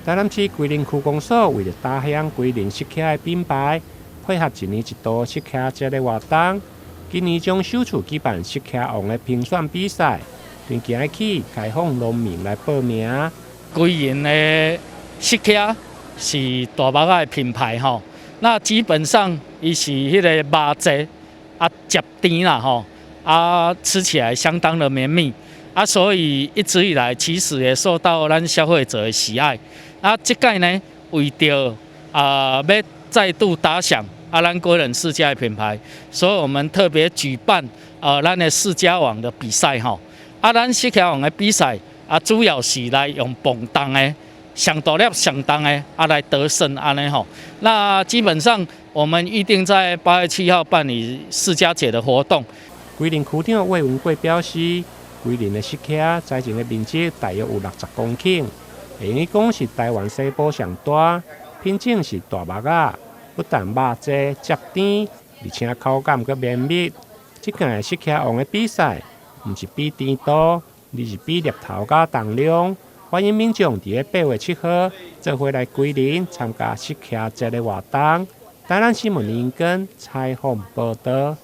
台南市歸仁區公所為著打響歸仁釋茄的品牌，配合一年一度釋茄節的活動，今年將首次舉辦釋茄王的評選比賽，從今日起開放農民來報名。歸仁的釋茄是大目仔的品牌吼，那基本上伊是彼个肉濟啊，汁甜啦吼，啊吃起來相當的綿密啊，所以一直以來其實也受到咱消費者的喜愛。啊，這屆呢，為著啊欲再度打響啊咱歸仁釋茄的品牌，所以我們特別舉辦啊咱的釋茄王的比賽吼。啊，咱釋茄王的比賽啊，主要是來用磅重的，上大粒上重的啊來得勝按呢吼。那基本上我們預定在8月7號辦理釋茄節的活動。歸仁區長魏文貴表示，歸仁的釋茄栽種的面積大約有60公頃，會用講是台灣西部上大，品種是大目仔，不但肉濟汁甜，而且口感閣綿密。這屆釋茄王的比賽，毋是比甜度，而是比粒頭佮重量。歡迎民眾佇咧8月7號做伙來歸仁參加釋茄節的活動。台南新聞林根採訪報導。